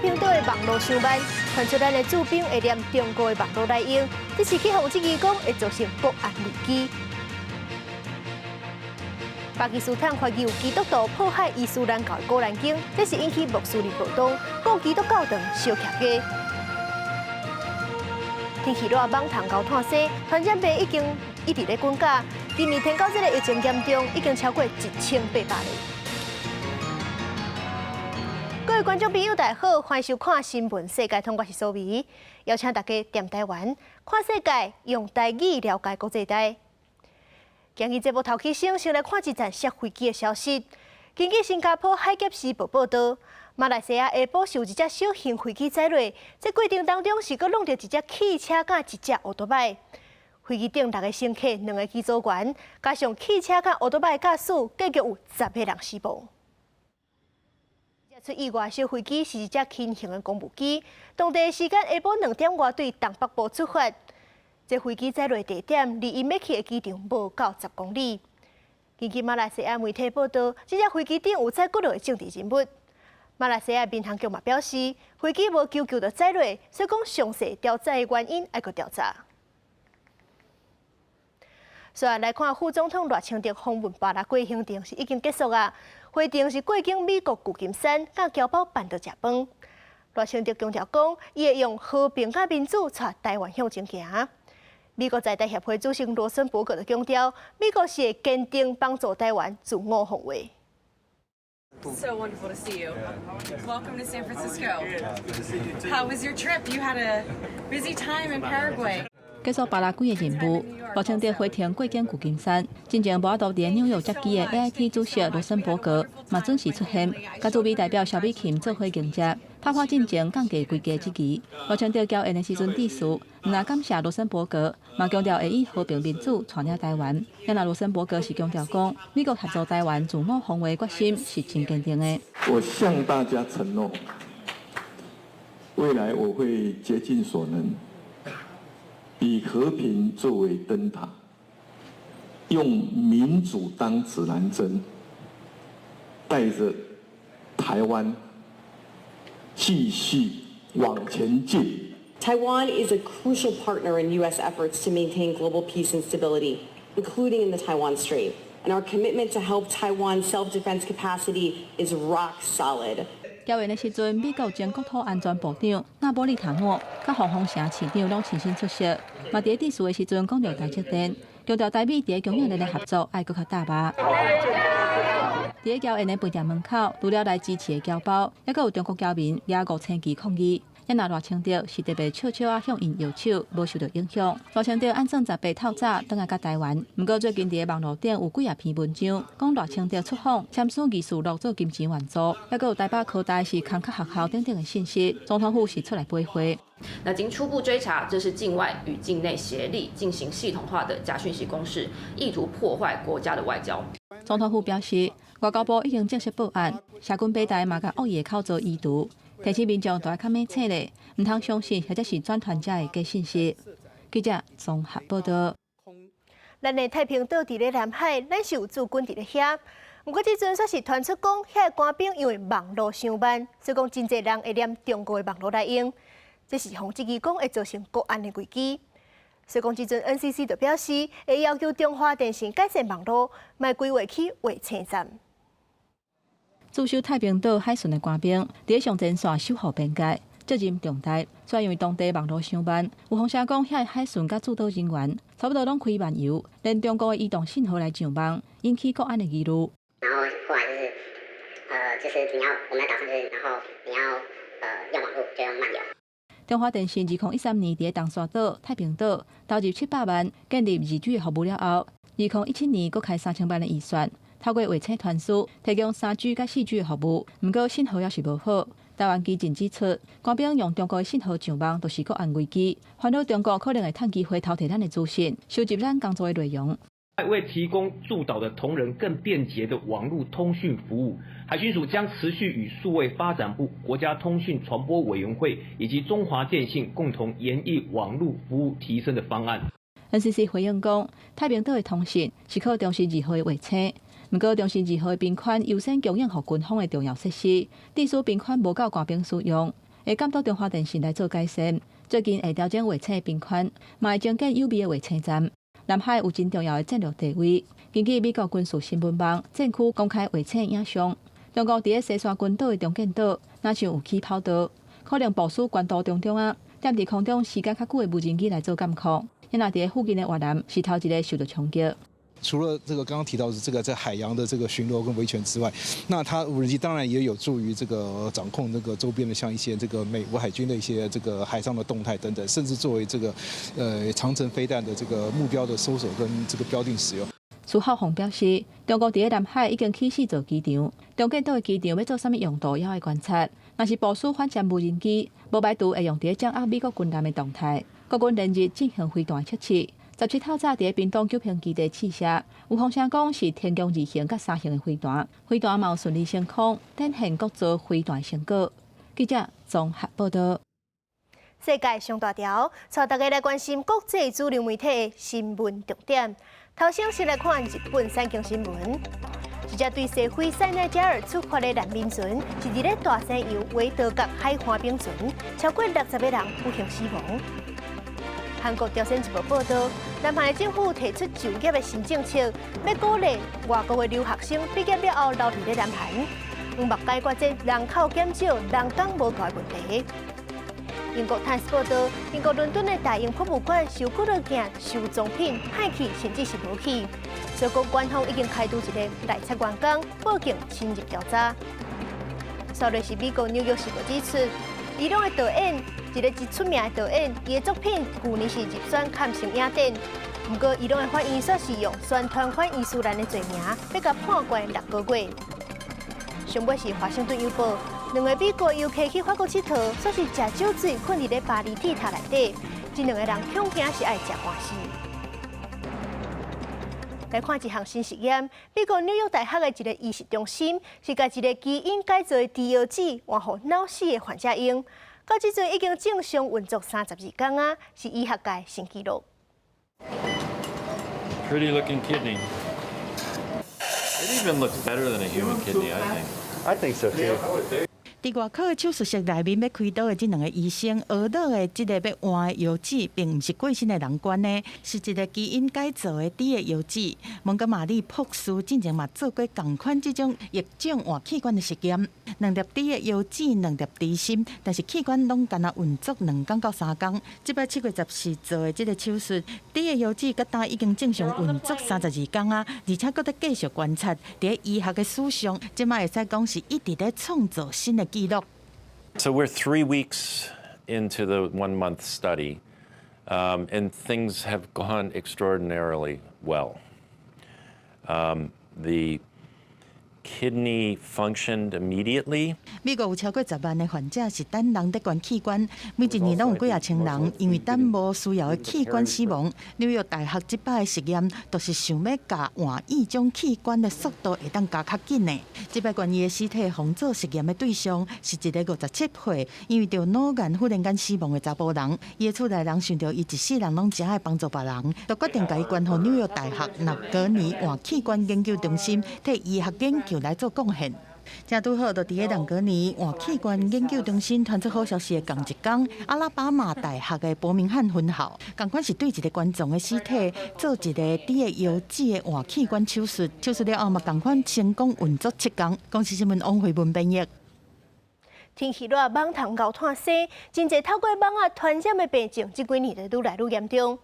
平島的網路傷慢，傳出咱的駐兵會連中國的網路來用，這是去予質疑講會造成國安危機。巴基斯坦懷疑有基督徒迫害伊斯蘭教的古蘭經，這是引起穆斯林暴動，講基督教堂燒起家。天氣熱，蠓蟲𠢕湠生，傳染病已經一直咧滾價。今年天狗節的疫情嚴重，已經超過1800例。各位觀眾朋友，大家好，歡迎收看《新聞世界通》，我是蘇美，邀請大家踮台灣看世界，用台語了解國際大。今日節目頭起先，先來看一則摔飛機的消息。根據新加坡海峽時報報導，馬來西亞下晡是有一隻小型飛機載落，這過程當中是閣挵著一隻汽車佮一隻歐多擺。飛機頂六个乘客、兩个機組員，加上汽車佮歐多擺駕駛，計共有10個人死亡。出意外小飛機是一隻輕型的公務機，當地時間下晡2點外對東北部出發。這飛機載落地點離伊欲去的機場無夠10公里。根據馬來西亞媒體報導，這隻飛機頂有載幾落個政治人物。馬來西亞民航局嘛表示，飛機無求救就載落，所以講詳細調查的原因愛閣調查。煞來看副總統賴清德訪問巴拉圭行程是已經結束啊，回程是過境美國舊金山，佮僑胞辦桌食飯。賴清德強調講，伊會用和平佮民主帶台灣向前行。美國在台協會主席羅森伯格就強調，美國是會堅定幫助台灣自我防衛。 So wonderful to see you. Welcome to San Francisco. How was your trip? You had a busy time in Paraguay. 結束巴拉圭的任務，賴清德回程過境舊金山，進前無法度佇紐約接機的 AIT 主席羅森伯格嘛準時出現，佮駐美代表蕭美琴做伙迎接，拍破進前降低規格質疑。賴清德繳宴的時陣致辭，毋但感謝羅森伯格，嘛強調會以和平民主帶領台灣。啊若羅森伯格是強調講，美國協助台灣自我防衛決心是真堅定的。我向大家承諾，未來我會竭盡所能，以和平作為燈塔，用民主當指南針，帶着台灣繼續往前進。 Taiwan is a crucial partner in U.S. efforts to maintain global peace and stability, including in the Taiwan Strait. And our commitment to help Taiwan's self-defense capacity is rock solid. 繳宴的時陣，美國前國土安全部長納波利塔諾、佮黃鳳城市長攏親身出席。嘛佇致辭的時陣講著台積電，強調台美佇供應鏈的合作愛閣較踏實。佇繳宴的飯店門口，除了來支持的僑胞，猶閣有中國僑民舉五星旗抗議。啊若賴清德是特別笑笑仔向𪜶搖手，無受著影響。賴清德按算18透早轉來到台灣，毋過最近佇網路頂有幾仔篇文章，講賴清德出訪簽署議事錄做金錢援助，猶閣有台北科大是空殼學校等等的信息，總統府是出來駁回。那經初步追查，這是境外與境內協力進行系統化的假訊息攻勢，意圖破壞國家的外交。總統府表示，外交部已經正式報案，社軍北台嘛共惡意的口座移除。提醒民眾都愛較猛醒咧，毋通相信或者是轉傳遮的假信息。記者綜合報道。咱的太平島佇咧南海，咱是有駐軍佇咧遐。毋過這陣煞是傳出講，遐个官兵因為網路傷慢，所以講真濟人會連中國的網路來用，這是予質疑講會造成國安的危機。所以講這陣 NCC 就表示，會要求中華電信改善網路，莫規劃去衛星站。駐守太平島海巡的官兵佇上前線守護邊界，責任重大。主要因為當地網路傷慢，有風聲講，遐海巡佮駐島人員差不多攏開漫遊，連中國的移動信號來上網，引起國安的疑慮。然後後來就是，就是你要我們在島上就是，然後你要用網路就用漫遊。中華電信2013年佇東沙島、太平島投入700萬建立2G 的服務了後，2017年閣開3000萬的預算，透過衛星傳輸提供3G 佮4G 的服務，毋過信號猶是無好。台灣基進指出，官兵用中國的信號上網，就是國安危機，煩惱中國可能會趁機會偷提咱的資訊，收集咱工作的內容。為提供駐島的同仁更便捷的網路通訊服務，海巡署將持續與數位發展部、國家通訊傳播委員會以及中華電信共同研議網路服務提升的方案。 NCC 回應講，太平島的通信是靠中心2號的衛星，毋過中心2號的頻寬優先供應予軍方的重要設施，致使頻寬無夠官兵使用。會監督中華電信來做改善。最近會調整衛星頻寬，嘛會增建有備的衛星站。南海有真重要的戰略地位。根據美國軍事新聞網戰區公開衛星影像，中國佇咧西沙群島的中建島，若像有起跑道，可能部署關島中中啊，踮佇空中時間較久的無人機來做監控。因若佇咧附近的越南是頭一个受著衝擊。除了這個剛剛提到的這個在海洋的這個巡邏跟維權之外，那它無人機當然也有助於這個掌控那個周邊的像一些這個美國海軍的一些這個海上的動態等等，甚至作為這個長程飛彈的這個目標的搜索跟這個標定使用。蘇浩宏表示，中國佇咧南海已經起始造機場，中建島的機場欲做啥物用途，猶愛觀察。若是部署反潛無人機，無排除會用佇咧掌握美國軍艦的動態。國軍連日進行飛彈測試，17透早佇咧屏東九評基地試射，有風聲講是天弓二型佮三型的飛彈，飛彈嘛有順利升空，展現國造飛彈成果。記者綜合報導。世界上大條，帶大家來關心國際主流媒體的新聞重點。頭先先來看日本產經新聞，一隻對西非塞內加爾出發的難民船，是佇咧大西洋維多角海岸邊船，超過60個人不幸死亡。韓國朝鮮日報報導，南韓政府提出就業的新政策，欲鼓勵外國的留學生畢業了後留佇咧南韓，毋欲解決這人口減少、人工無夠的問題。英國《泰斯》報導，英國倫敦的大英博物館收幾多件收藏品歹去，甚至是無去。所以講，官方已經開除一个內測員工，報警深入調查。煞落是美國紐約時報指出，伊朗的導演，一个真出名的導演，伊的作品舊年是入選坎城影展，毋過伊朗的法院煞是用宣傳反伊斯蘭的罪名，欲共判關6個月。上尾是華盛頓郵報。兩个美國遊客去法國𨑨迌，煞是食酒醉，睏佇咧巴黎鐵塔內底。這兩个人恐驚是愛食官司。來看一項新實驗，美國紐約大學的一个醫學中心，是共一个基因改造的豬腰子換予腦死的患者用。到這陣已經正常運作32工啊，是醫學界新紀錄。 Pretty looking kidney. It even looks better than a human kidney, I think. I think so too. 佇外科的手術室內面欲開刀的這兩个醫生，學腦的這个欲換的腰子，並毋是過身的人捐的，是一个基因改造的豬的腰子。蒙哥馬利博士進前嘛做過仝款這種異種換器官的實驗，兩粒豬的腰子，兩粒豬心，但是器官攏干焦運作2工到3工。這擺7月14做的這个手術，豬的腰子佮今已經正常運作32工啊，而且閣咧繼續觀察。佇醫學的史上，這擺會使講是一直咧創造新的紀錄。 So we're 3 weeks into the one month study, and things have gone extraordinarily well. The kidney functioned immediately. 美國有超過10萬的患者是等人佇捐器官，每一年攏有幾仔千人因為等無需要的器官死亡。紐約大學這擺的實驗，就是想欲共換異種器官的速度會當加較緊的。這擺捐伊的屍體予做實驗的對象是一个57歲，因為著腦癌忽然間死亡的查埔人。伊的厝內人想著伊一世人攏誠愛幫助別人，就決定共伊捐予紐約大學納格尼換器官研究中心，替醫學研究來做貢獻。正拄好，就佇咧朗格尼換器官研究中心傳出好消息的仝一工，阿拉巴馬大學的伯明翰分校，仝款是對一个捐贈的屍體做一个豬的腰子的換器官手術，手術了後嘛，仝款成功運作7工。公視新聞王慧文編譯。天氣熱，蠓蟲𠢕湠生，真濟透過蠓仔傳染的病症，這幾年就愈來愈嚴重。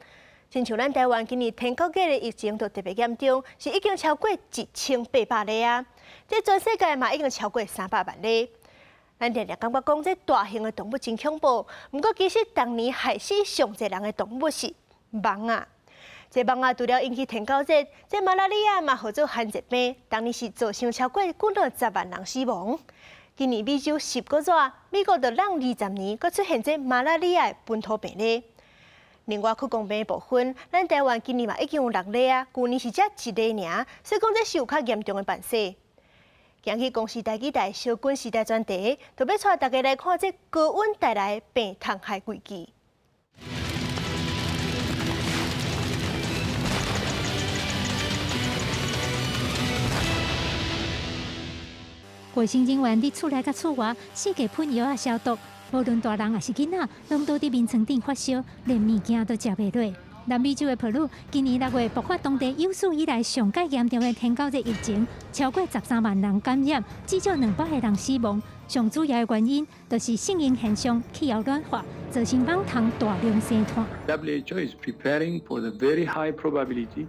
親像咱台灣今年天狗月的疫情就特別嚴重，是已經超過1800例啊！這全世界嘛已經超過300萬例。咱定定感覺講這大型的動物真恐怖，毋過其實逐年害死上濟人的動物是蠓仔。這蠓仔除了引起天狗熱，這馬拉利亞嘛號做罕熱病，逐年是造成超過幾若十萬人死亡。今年美洲10個熱，美國就攏20年，閣出現這馬拉利亞的本土病例。另外，曲公病的部分，咱台灣今年嘛已經有六例啊，舊年是才一例爾，所以講這是有較嚴重的辦勢。今日公視台語台小軍時代專題，就欲帶大家來看這高溫帶來的病蟲害危機。衛生人員佇厝內佮厝外四界噴藥仔消毒。無論大人抑是囡仔，攏都佇眠床頂發燒，連物件都食袂落。南美洲的秘魯今年6月爆發當地有史以來上蓋嚴重的天狗熱疫情，超過13萬人感染，至少200個人死亡。上主要的原因就是聖嬰現象，氣候暖化，造成蠓蟲大量生湠。 WHO is preparing for the very high probability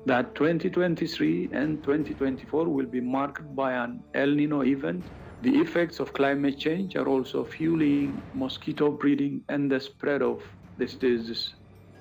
that 2023 and 2024 will be marked by an El Nino event. The effects of climate change are also fueling mosquito breeding and the spread of this disease.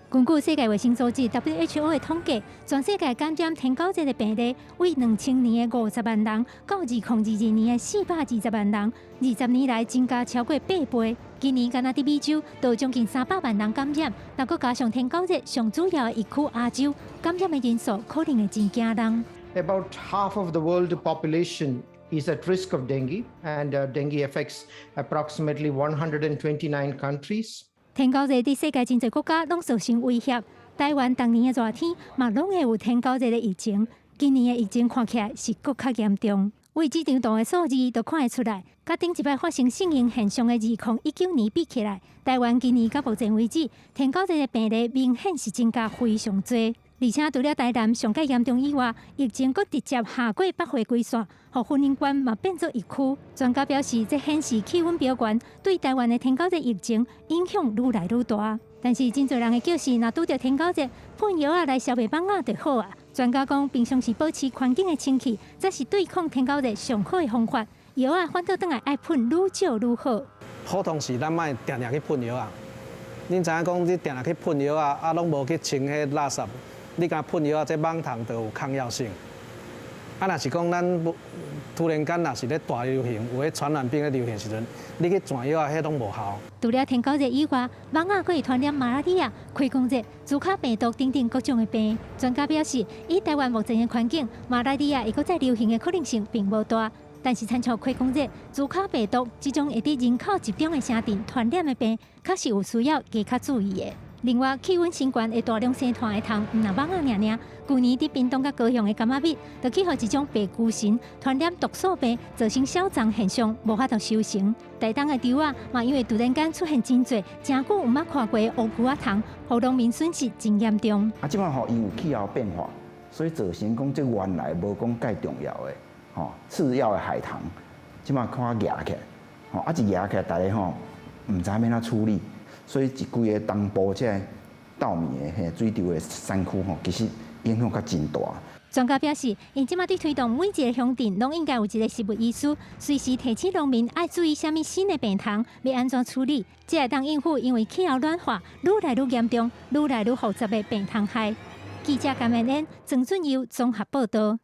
根據世界衛生組織 WHO 的統計，全世界感染天狗熱的病例，為2000年的50萬人，到2022年的420萬人，20年來增加超過8倍。今年干焦佇美洲，就將近300萬人感染，若閣加上天狗熱上主要的疫區亞洲，感染的人數可能會真驚人。 About half of the world population is at risk of dengue, and dengue affects approximately 129 countries. 天狗熱佇世界真濟國家攏造成威脅，台灣逐年的熱天嘛攏會有天狗熱的疫情。今年的疫情看起來是閣較嚴重。為這張圖的數字就看會出來，佮頂一擺發生聖嬰現象的2019年比起來，台灣今年到目前為止，天狗熱的病例明顯是增加非常濟。而且除了台南上蓋嚴重以外，疫情閣直接下過北回歸線，予雲林縣嘛變做疫區。專家表示，這顯示氣溫飆懸對台灣的天狗熱疫情影響愈來愈大。但是真濟人的叫是，若拄著天狗熱，噴藥仔來消滅蠓仔就好啊。專家講，平常時保持環境的清氣，才是對抗天狗熱上好的方法。藥仔反倒轉來愛噴愈少愈好。普通時咱莫定定去噴藥仔。恁知影講，你定定去噴藥仔，啊，攏無去清彼垃圾。你敢噴藥仔，這蠓蟲就有抗藥性。啊，若是講咱無突然間，若是咧大流行，有彼傳染病咧流行時陣，你去攢藥仔，彼攏無效。除了天狗熱以外，蠓仔閣會傳染馬拉利亞、開弓熱、茲卡病毒等等各種的病。專家表示，以台灣目前的環境，馬拉利亞會閣再流行的可能性並無大。但是，親像開弓熱、茲卡病毒這種會佇人口集中的城鎮傳染的病，確實有需要加較注意的。另外，氣溫升懸會大量生湠的蟲，毋但蠓仔爾爾。舊年佇屏東佮高雄的柑仔蜜，就去予一種白龜蟳傳染毒素病，造成消長現象，無法度收成。台東的稻仔嘛，因為突然間出現真濟，誠久毋捌看過的烏龜仔蟲，予農民損失真嚴重。啊，這擺吼因為氣候變化，所以造成講這原來無講蓋重要的吼次要的海棠，這擺看夯起來，吼啊一夯起來，大家吼毋知欲按怎處理。所以一規个東部這个稻米的彼水稻的產區吼，其實影響較真大。專家表示，𪜶這馬佇推動每一个鄉鎮，攏應該有一个植物醫師，隨時提醒農民愛注意啥物新的病蟲，欲按怎處理，才會當應付因為氣候暖化愈來愈嚴重、愈來愈複雜的病蟲害。記者甘文恩、曾俊佑綜合報道。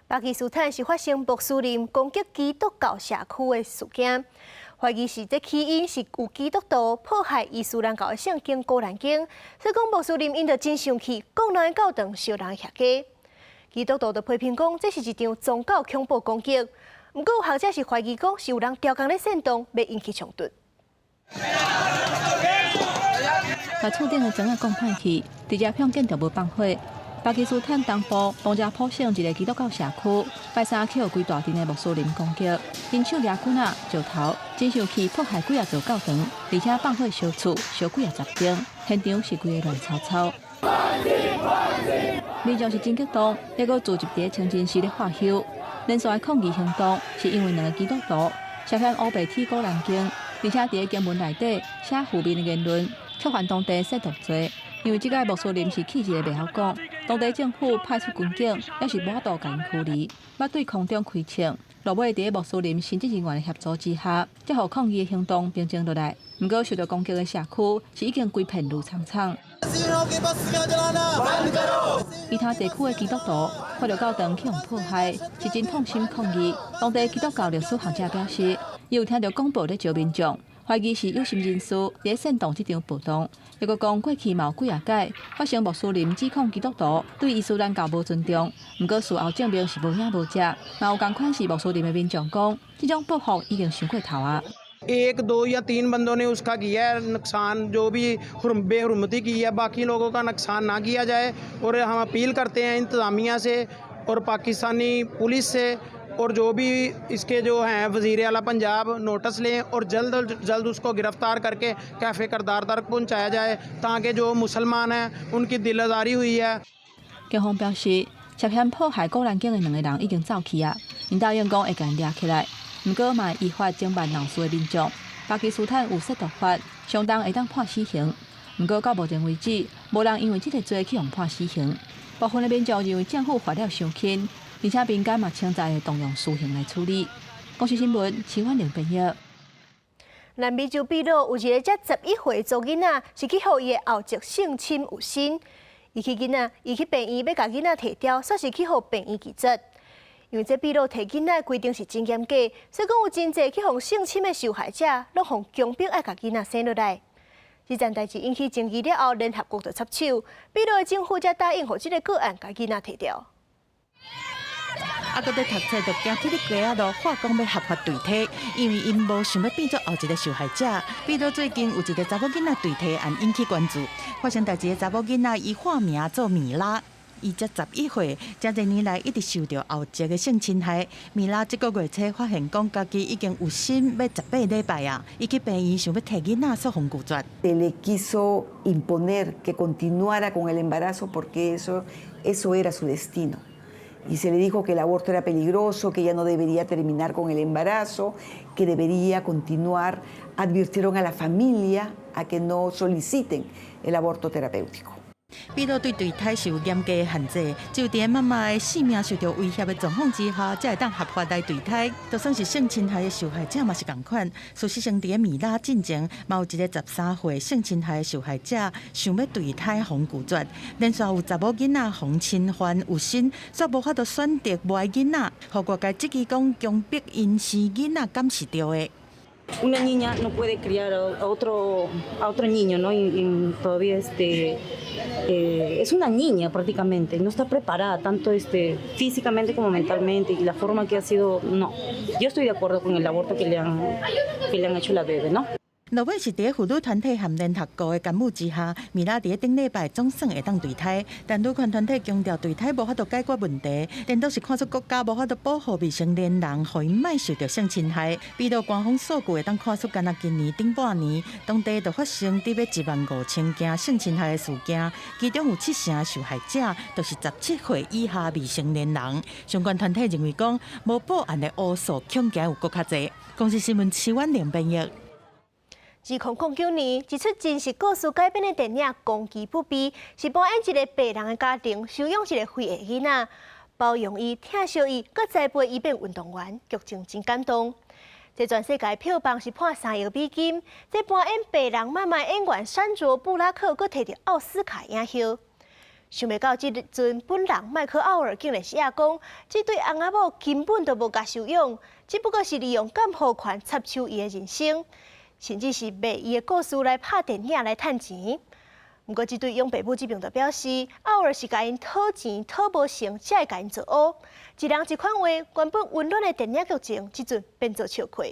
巴基斯坦是發生穆斯林攻擊基督教社區的事件，懷疑是這起因是有基督徒破壞伊斯蘭教的聖經《古蘭經》，所以講穆斯林𪜶就真生氣，講人的教堂燒人的額。基督徒就批評講，這是一場宗教恐怖攻擊。毋過有學者是懷疑講，是有人刁工咧煽動，欲引起衝突。共厝頂的磚仔摃歹去，直接向建築物放火。巴基斯坦東部旁遮普省一个基督教社區，拜三去予規大陣的穆斯林攻擊，𪜶手舉棍仔、石頭，真生氣破壞幾仔座教堂，而且放火燒厝，燒幾仔十間，現場是規个亂糟糟。民眾是真激動，猶閣聚集佇清真寺咧喝休。連續的抗議行動，是因為兩个基督徒涉嫌烏白睇古蘭經，而且佇咧經文內底寫負面的言論，觸犯當地褻瀆罪。因為這个穆斯林是氣一个袂曉講，當地政府派出軍警，猶是無法度共𪜶驅離，捌對空中開槍。落尾佇咧穆斯林神職人員的協助之下，才予抗議的行動平靜落來。毋過受到攻擊的社區是已經規片綠蒼蒼。其他地區的基督徒看著教堂去予破壞，是真痛心抗議。當地基督教歷史學者表示，伊有聽著廣播咧召民眾，懷疑是有心人士佇煽動這場暴動。猶閣講過去嘛有幾仔擺發生穆斯林指控基督徒對伊斯蘭教無尊重，毋過事後證明是無影無跡。嘛有仝款是穆斯林的民眾講，這種報復已經傷過頭啊。 एक दो या तीन बंदों ने उसका किया है नुकसान, जो भी बेहुरमती की है, बाकी लोगों का नुकसान ना किया जाए और हम अपील करते हैं इंतज़ामिया से और पाकिस्तानी पुलिस से। और जो भी इसके जो हैं वज़ीर आला पंजाब नोटिस लें और जल्द जल्द उसको गिरफ़्तार करके कैफ़र किरदार तक पहुँचाया जाए, ताकि जो मुसलमान हैं, उनकी दिल आज़ारी हुई है。警方表示，涉嫌破壞古蘭經的兩个人已經走去啊，𪜶答應講會共𪜶掠起來，毋過嘛依法偵辦鬧事的民眾。巴基斯坦有褻瀆法，相當會當判死刑。毋過到目前為止，無人因為這个罪去予判死刑。部分的民眾認為政府罰了傷輕，而且民間嘛稱讚會動用私刑來處理。公視新聞，徐婉玲編譯。南美洲秘魯有一個才11歲查某囡仔，是去予伊的後籍性侵有身。伊去病院欲共囡仔提掉，煞是去予病院拒絕。因為這秘魯提囡仔的規定是真嚴格，所以講有真濟去予性侵的受害者，攏予強迫愛共囡仔生落來。這件代誌引起爭議了後，聯合國就插手，秘魯的政府才答應予這个個案共囡仔提掉。啊，閣咧讀冊就行去咧街仔路，喊講欲合法墮胎，因為𪜶無想欲變做後一个受害者。秘魯最近有一个查某囡仔墮胎案引起關注，發生代誌的查某囡仔伊化名做米拉，伊才十一歲，遮濟年來一直受著後籍的性侵害。米拉這个月初發現講，家己已經有身欲18禮拜啊，伊去病院想欲提囡仔，煞予拒絕。 Se le quiso imponer que continuara con el embarazo porque eso era su destino. Y se le dijo que el aborto era peligroso, que ella no debería terminar con el embarazo, que debería continuar. Advirtieron a la familia a que no soliciten el aborto terapéutico. 秘魯對墮胎是有嚴格的限制，只有佇媽媽的性命受著威脅的狀況之下，才會當合法來墮胎。就算是性侵害的受害者嘛是仝款。事實上，佇咧米拉進前，嘛有一个13歲性侵害的受害者想欲墮胎，予拒絕，連續有查某囡仔予侵犯有身，煞無法度選擇無愛囡仔，予外界質疑講強迫𪜶生囡仔敢是對的。 Una niña no puede criar a otro niño, ¿no? Y todavía es una niña prácticamente, no está preparada tanto físicamente como mentalmente y la forma que ha sido, no. Yo estoy de acuerdo con el aborto que le han hecho a la bebé, ¿no? 落尾是佇婦女團體和聯合國的干預之下，米拉佇咧頂禮拜總算會當墮胎。但女權團體強調，墮胎無法度解決問題，顛倒是看出國家無法度保護未成年人，予𪜶莫受著性侵害。秘魯官方數據會當看出，干焦今年頂半年，當地就發生得欲15,000件性侵害的事件，其中有七成受害者都是17歲以下未成年人。相關團體認為講，無報案的烏數恐驚有閣較濟。公視新聞徐婉玲編譯。2009年，一齣真實故事改編的電影《攻其不備》，是扮演一个白人的家庭收養一个非裔囡仔，包容伊、疼惜伊，閣栽培伊變運動員，劇情真感動。這全世界票房是破3億美金。這扮演白人媽媽演員珊卓布拉克，閣提著奧斯卡影后。想袂到這陣本人麥克奧爾竟然是也講，這對翁仔某根本就無共收養，只不過是利用監護權插手伊的人生，甚至是賣伊的故事來拍電影來趁錢。毋過，這對養爸母這邊就表示，奧爾是共𪜶討錢討無成，才會共𪜶做烏。一人一款話，原本溫暖的電影劇情，這陣變做笑話。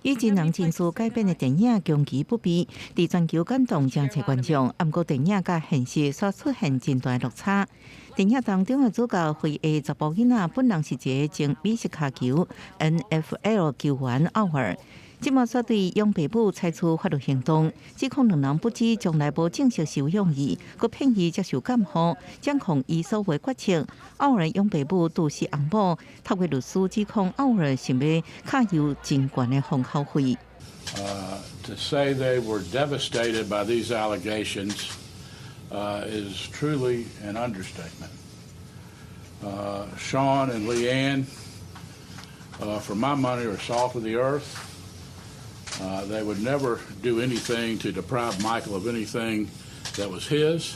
以真人真事改編的電影《攻其不備》，佇全球感動誠濟觀眾。毋過電影佮現實煞出現真大落差。電影當中的主角非裔查埔囡仔，本人是一個前美式跤球 NFL 球員奧爾。這馬煞對養爸母採取法律行動，指控兩人不止從來無正式收養伊，閣騙伊接受監護，掌控伊所有決策。奧爾養爸母杜氏翁某透過律師指控奧爾想欲敲予真懸的封口費。 To say they were devastated by these allegations is truly an understatement. Sean and Leanne, for my money, are salt of the earth. They would never do anything to deprive Michael of anything that was his.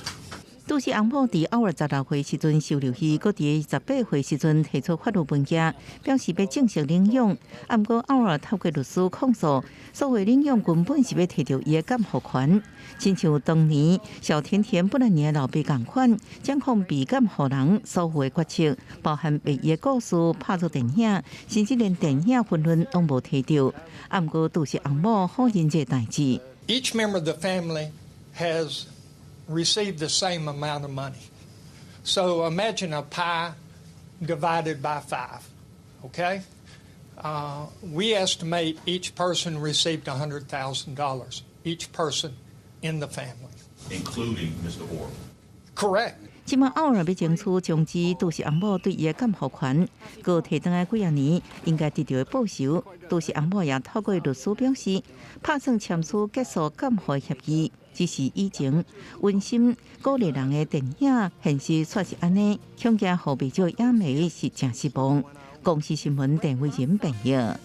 杜氏翁某佇奧爾16歲時陣收留伊，閣佇18歲時陣提出法律文件，表示欲正式領養。毋過奧爾透過律師控訴，所謂領養根本是欲提著伊的監護權。親像當年小甜甜布蘭妮的老爸仝款，掌控被監護人所有的決策，包含賣伊的故事拍做電影，甚至連電影分潤攏無提著。毋過杜氏翁某否認這個代誌。 Each member of the family has received the same amount of money. So imagine a pie Divided by five. Okay? We estimate each person received $100,000, each person in the family. Including Mr. Orr. Correct. 這馬奧爾欲爭取終止杜氏翁某對伊的監護權，閣提轉來幾仔年應該得著的報酬。杜氏翁某也透過律師表示，拍算簽署結束監護協議，只是以前溫馨鼓勵人的電影，現實卻是按呢，恐驚予袂少影迷是誠失望。公視新聞鄧慧仁編譯。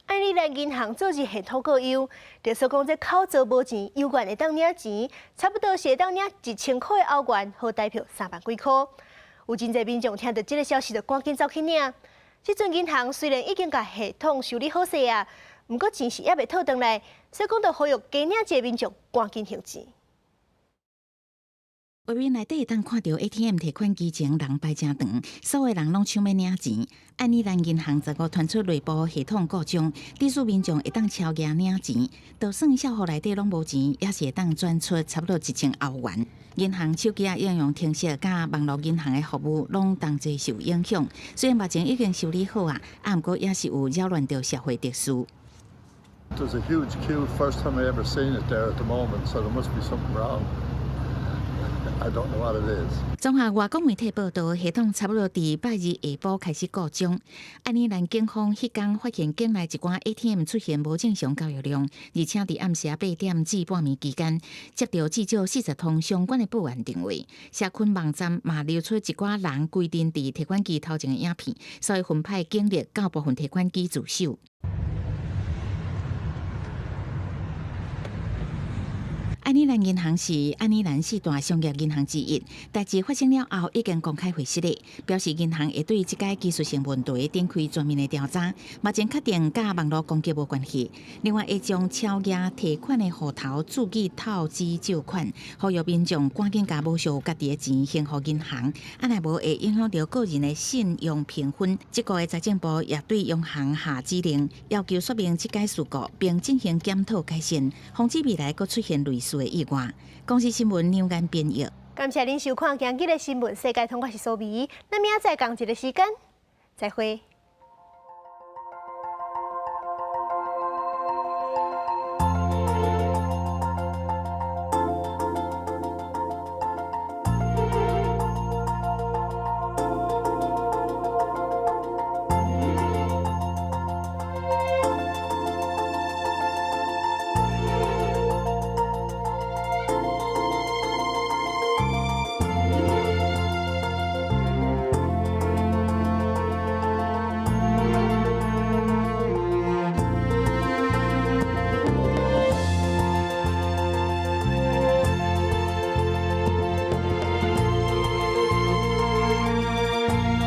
愛爾蘭銀行做日系統過優，就說講這口座無錢，猶原會當領錢，差不多是會當領1000箍的歐元，合台票3萬幾箍。有真濟民眾聽著這个消息，就趕緊走去領。這陣銀行雖然已經共系統修理好勢啊，毋過錢是猶未討轉來，所以講就呼籲加領這民眾趕緊還錢。畫面內底會當看著 ATM 提款機前人排誠長，所有人攏搶欲領錢。愛爾蘭銀行十五傳出內部系統故障，致使民眾會當超額領錢，就算帳戶內底攏無錢，也是會當轉出差不多1000歐元。銀行手機仔應用程式佮網路銀行的服務攏同齊受影響。雖然目前已經修理好啊，啊毋過也是有擾亂著社會秩序。 There's a huge queue, first time I ever seen it there at the moment, so there must be something wrong. I don't know what it is. 綜合外國媒體報道，系統差不多佇拜二下晡開始故障。愛爾蘭警方彼工發現境內一寡 ATM 出現無正常交易量，而且佇暗時8點至半暝期間，接著至少40通相關的報案電話。社群網站嘛流出一寡人規陣佇提款機頭前的影片，所以分派警力到部分提款機駐守。愛爾蘭銀行是愛爾蘭四大商業銀行之一，代誌發生了後已經公開回釋咧，表示銀行會對這个技術性問題展開全面的調查，目前確定佮網路攻擊無關係。另外，會將超額提款的戶頭注記透支借款，呼籲民眾趕緊共無屬家己的錢還予銀行，啊若無會影響著個人的信用評分。這個月財政部也對央行下指令，要求說明這个事故，並進行檢討改善，防止未來閣出現類似的意外。公視新聞梁安編譯。感謝恁收看今日的新聞世界通，我是蘇美。咱明仔載仝一个時間，再會。